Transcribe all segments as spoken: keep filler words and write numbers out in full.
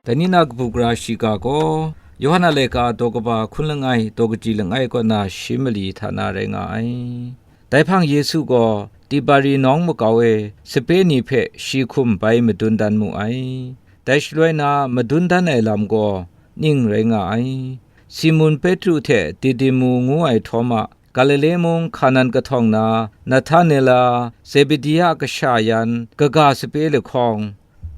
Dai ni na kabu gara shiga gaw, Yawhan a laika daw kaba hkun langai, daw kaji langai kaw na shi mali hta na rai nga ai. Dai hpang Yesu gaw Tibari nawng makau e sape ni hpe shi hkum bai madun dan mu ai. Dai shaloi na madun dan ai lam gaw ning rai nga ai. Simun Petru hte Didimu ngu ai Htawma, Galile mung Hkanan kahtawng na Nahtanela, Zebedi a kasha yan kaga sape lahkawng,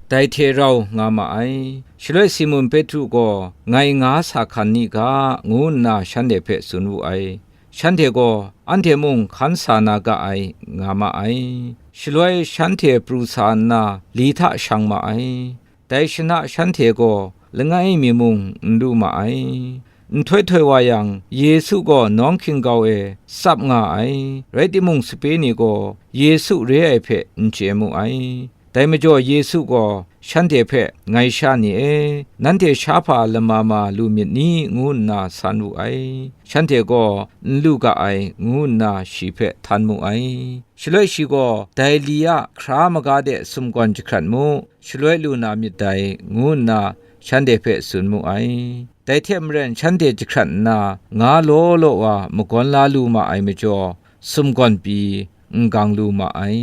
dai hte rau nga ma ai. Shaloi Simun Petru gaw, "Ngai nga sa hkan ni ga," ngu nna shanhte hpe tsun wu ai. Shanhte gaw, "Anhte mung hkan sa na ga ai," nga ma ai. Shaloi shanhte pru sa nna, li hta shang ma ai. Dai shana shanhte gaw langai mi mung n lu ma ai. Nhtoi htoi wa yang, Yesu gaw nawng hkinggau e tsap nga ai, rai timung, sape ni gaw Yesu re ai hpe n chye mu ai. Dai majaw Yesu gaw shanhte hpe, "Ngai sha ni e, nanhte sha hpa lama ma lu myit ni?" ngu nna san wu ai. Shanhte gaw, "N lu ga ai," ngu nna shi hpe htan mu ai. Shaloi shi gaw, "Dai li a hkra maga de sumgawn jahkrat mu, shaloi lu na myit dai," ngu nna shanhte hpe tsun mu ai. Dai hte maren shanhte jahkrat nna, nga law law wa magawn la lu ma ai majaw, sumgawn pyi n gang lu ma ai.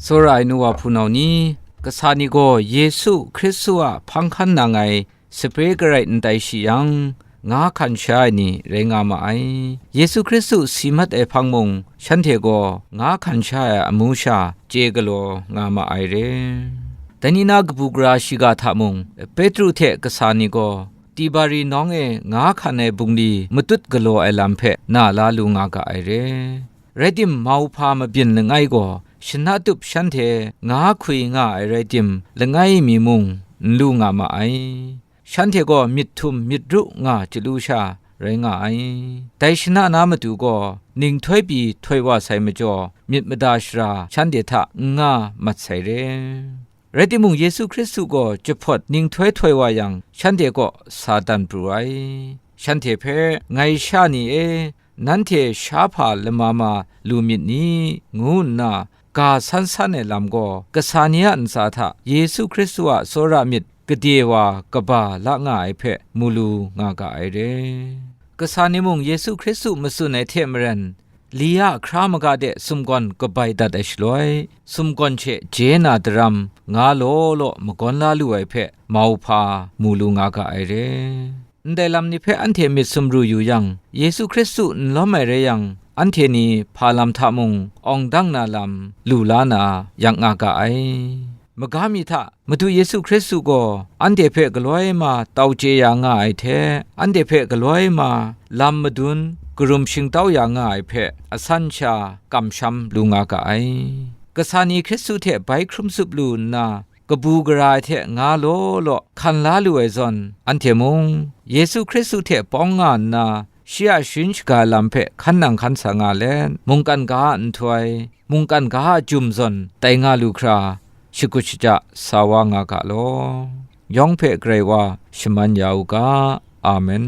Tsawra ai nu wa hpunau ni, kasa ni gaw Yesu Hkristu a hpang hkan nang ai sape garai n tai shi yang, nga hkan sha ai ni rai nga ma ai. Yesu Hkristu si mat ai hpang mung, shanhte gaw nga hkan sha ai amu sha chye galaw nga ma ai re. Dai ni na kabu gara shiga hta mung, Petru hte kasa ni gaw Tibari nawng e nga hkan ai bungli matut galaw ai lam hpe na la lu nga ga ai re. Rai tim, mauhpa mabyin langai gaw shana tup shanhte nga hkwi nga ai rai tim, langai mi mung n lu nga ma ai. Shanhte gaw myit htum myit ru nga chyalu sha rai nga ai. Dai shana na matu gaw ninghtoi pyi htoi wa sai majaw, myit mada shara shanhte hta n nga mat sai re. Rai timung, Yesu Hkristu gaw jahpawt ninghtoi htoi wa yang, shanhte kaw sa dan pru ai. Shanhte hpe, "Ngai sha ni e, nanhte sha hpa lama ma lu myit ni?" ngu nna ga san san ai lam gaw, kasa ni a ntsa hta Yesu Hkristu a tsawra myit gade wa kaba la nga ai hpe mu lu nga ga ai re. Kasa ni mung Yesu Hkristu matsun ai hte maren, li a hkra maga de sumgawn kabai dat ai shaloi, sumgawn hte je na daram nga law law magawn la lu ai hpe mauhpa mu lu nga ga ai re. Ndai lam ni hpe anhte myit sumru yu yang, Yesu Hkristu n lawm ai rai yang, anhte ni hpa lam hta mung awng dang na lam lu la na yak nga ga ai. Maga mi hta, Madu Yesu Hkristu gaw anhte hpe galoi ma tau chye ya nga ai hte, anhte hpe galoi ma lam madun karum shingtau ya nga ai hpe, asan sha kamsham lu nga ga ai. Kasa ni Hkristu hte bai hkrum tsup lu nna, kabu gara ai hte nga law law hkan la lu ai zawn, anhte mung Yesu Hkristu hte pawng nga nna, shi a sharin shaga ai lam hpe hkan nang hkan sa nga let, mungkan ga a nhtoi, mungkan ga a jum zawn tai nga lu hkra, shakut shaja sa wa nga ga law. Yawng hpe Karai wa shaman ya u ga. Amen.